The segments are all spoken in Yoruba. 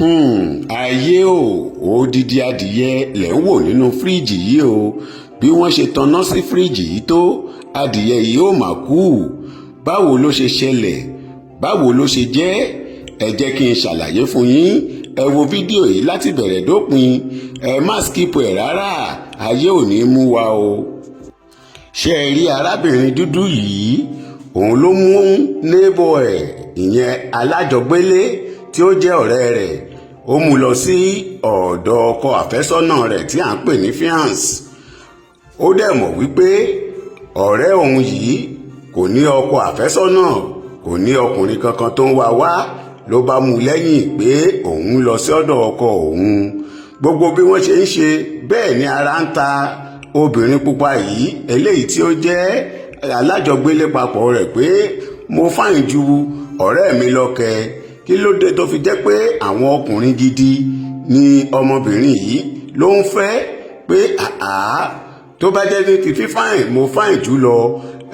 Ayé o! Odidi adìyẹ lẹ̀ ń wò nínú fíríìjì yìí o. Bí wọ́n ṣe tanná sí fíríìjì yìí tó, adìyẹ yìí ó mà kú. Báwo ló ṣe ṣẹlẹ̀? Báwo ló ṣe jẹ́? Ẹ jẹ́ kí n ṣàlàyé fún yín. Ẹ wo fídíò yìí láti bẹ̀rẹ̀ dópin, ẹ má skip ẹ̀ rárá. Ayé ò ní mú wa o. Ṣé ẹ rí arábìnrin dúdú yìí? Òun ló mú neighbor ẹ̀, ìyẹn alájọgbélé tí ó jẹ́ ọ̀rẹ́ rẹ̀. Ó mú lọ sí ọ̀dọ̀ ọkọ àfẹ́sọ́nà rẹ̀ tí à ń pè ní fiance. Ó dẹ̀ mọ̀ wípé ọ̀rẹ́ òun yìí kò ní ọkọ àfẹ́sọ́nà, kò ní ọkùnrin kankan tó ń wá wá. Ló bá mú lẹ́yìn pé òun lọ sí ọ̀dọ̀ ọkọ òun. Gbogbo bí wọ́n ṣe ń ṣe bẹ́ẹ̀ ni ara ń ta obìnrin pupa yìí, eléyìí tí ó jẹ́ alájọgbélé papọ̀ rẹ̀, pé mo fine ju ọ̀rẹ́ mi lọ kẹ. Kí ló dé tó fi jẹ́ pé àwọn ọkùnrin gidi ni ọmọbìnrin yìí ló ń fẹ́? Pé àá, tó bá jẹ́ ní ti fífine, mo fine jù lọ.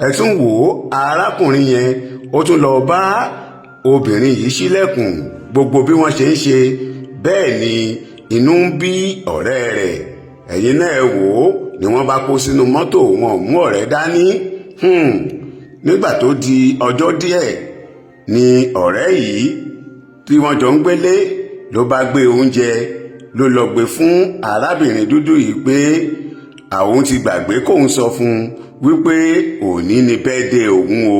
Ẹ tún wò ó, arákùnrin yẹn, ó tún lọ bá obìnrin yìí ṣílẹ̀kùn. Gbogbo bí wọ́n ṣe ń ṣe bẹ́ẹ̀ ni inú ń bí ọ̀rẹ́ rẹ̀. Ẹ̀yin náà ẹ wò ó, ni wọ́n bá kó sínú mọ́tò, wọn ò mú ọ̀rẹ́ dání. Nígbà tó di ọjọ́ díẹ̀ ni ọ̀rẹ́ yìí tí wọ́n jọ ń gbélé ló bá gbé oúnjẹ, ló lọ gbé fún arábìnrin dúdú yìí pé àwọn ti gbàgbé kóun sọ fún un wípé òní ni birthday òun o.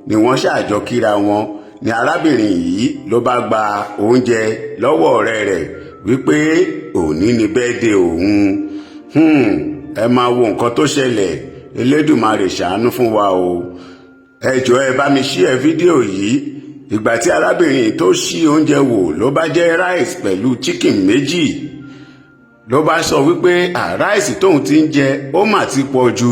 Ni wọ́n ṣàjọ kíra wọn, ni arábìnrin yìí ló bá gba oúnjẹ lọ́wọ́ ọ̀rẹ́ rẹ̀ wípé òní ni birthday òun. Ẹ máa wo nǹkan tó ṣẹlẹ̀. Elédùmarè ṣàánú fún wa o. Ẹ jọ̀ọ́, ẹ bá mi share fídíò yìí. Ìgbà tí arábìnrin tó ṣí oúnjẹ wò, ló bá jẹ́ rice pẹ̀lú chicken méjì. Ló bá sọ wípé à, rice tóun ti ń jẹ, ó mà ti pọ̀ jù,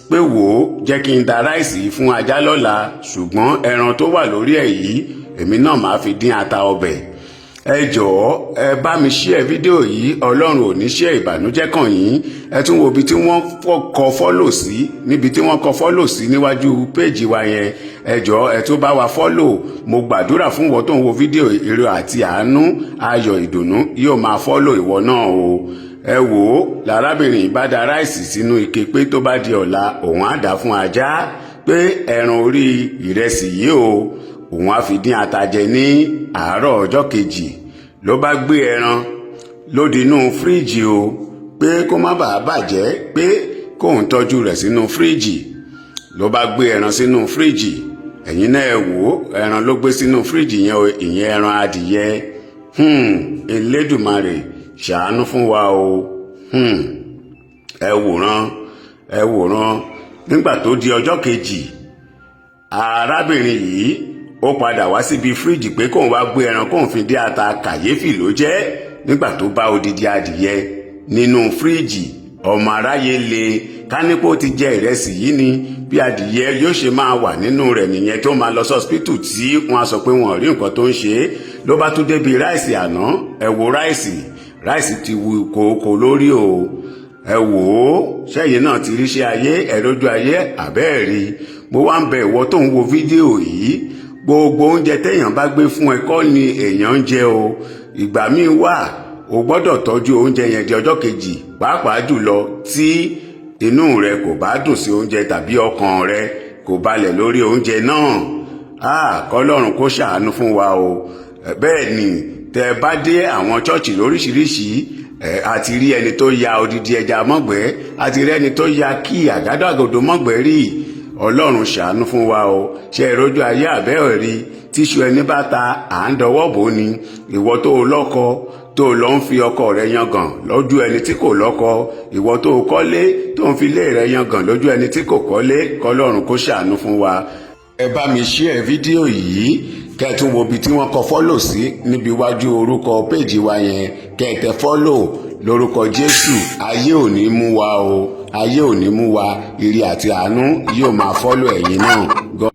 pé wò ó, jẹ́ kí n da rice yìí fún ajá lọ́la, ṣùgbọ́n ẹran tó wà lórí ẹ̀ yìí, èmi náà máa fi dín ata ọbẹ̀. Ẹ jọ̀ọ́, ẹ bá mi share fídíò yìí. Ọlọ́run ò ní share ìbànújẹ́ kàn yín. Ẹ tún wo ibi tí wọ́n kọ follow sí, níbi tí wọ́n kọ follow sí níwájú péèjì wa yẹn. Ẹ jọ̀ọ́, ẹ tún bá wa follow. Mo gbàdúrà fún ìwọ tó ń wo fídíò, ire àti àánú, ayọ̀, ìdùnnú yóò máa follow ìwọ náà o. Ẹ wò ó, lárábìnrin bá da rice sínú ike pé tó bá di ọ̀la, òun á dà fún ajá, pé ẹran orí ìrẹsì yìí o, òun á fi dín ata jẹ ní àárọ̀ ọjọ́ kejì. Ló bá gbé ẹran lódì inú fíríìjì o, pé kó má bàa bàjẹ́, pé kóun tọ́jú rẹ̀ sínú fíríìjì. Ló bá gbé ẹran sínú fíríìjì. Ẹ̀yin náà ẹ wò ó, ẹran ló gbé sínú fíríìjì yẹn o, ìyẹn ẹran adìyẹ. Elédùmarè ṣàánú fún wa o. Ẹ wòran, ẹ wòran. Nígbà tó di ọjọ́ kejì, arábìnrin yìí ó padà wá síbi fíríìjì pé kóun wá gbé ẹran kóun fi dín ata. Kàyéfì ló jẹ́ nígbà tó bá odidi adìyẹ nínú fíríìjì. Ọmọ aráyé le. Kánípò ti jẹ ìrẹsì yìí ni, bí adìyẹ yóò ṣe máa wà nínú rẹ̀ nìyẹn, tó máa lọ sọ́spítù tí wọ́n á sọ pé wọ́n rí nǹkan tó ń ṣe é. Ló bá tún débi rice àná. Ẹ wo rice, rice ti wu kòókò lórí o. Ẹ wò ó, sẹ́yìn náà ti ríṣẹ́ ayé, ẹ lójú ayé àbẹ́ẹ̀rí. Mo wá ń bẹ ìwọ tó ń wo fídíò yìí, gbogbo oúnjẹ téèyàn bá gbé fún ẹ kọ́ ni èèyàn ń jẹ o. Ìgbà míì wà, o gbọ́dọ̀ tọ́jú oúnjẹ yẹn di ọjọ́ kejì, pàápàá jùlọ tí inú rẹ kò bá dùn sí oúnjẹ tàbí ọkàn rẹ kò balẹ̀ lórí oúnjẹ náà. Ah, kọ́lọ́run kó ṣàánú fún wa o. Bẹ́ẹ̀ ni, tẹ́ bá dé àwọn chọ́ọ̀chì lóríṣiríṣi, ẹ àti rí ẹni tó ya odidi ẹja mọ́gbẹ́, àti rí ẹni tó ya kí àgádágodo mọ́gbẹ́ rí. Ọlọ́run ṣàánú fún wa o. Ṣe ìrójú ayé àbẹ́ rí? Tíṣu ẹni bá ta, à ń dọwọ́ bò ni. Ìwọ tó o lọ́kọ, tó o lọ ń fi ọkọ rẹ yangàn lójú ẹni tí kò lọ́kọ, ìwọ tó o kọ́lé, tó ń fi ilé rẹ yangàn lójú ẹni tí kò kọ́lé, kọ́lọ́run kó ṣàánú fún wa. Ẹ bá mi share fídíò yìí, kẹ́ ẹ tún wo ibi tí wọ́n kọ follow sí níbi iwájú orúkọ péèjì wa yẹn, kẹ́ ẹ tẹ follow. Lórúkọ Jésù, ayé ò ní mú wa o, ayé ò ní mú wa. Ire àti àánú yóò máa follow ẹ̀yin náà.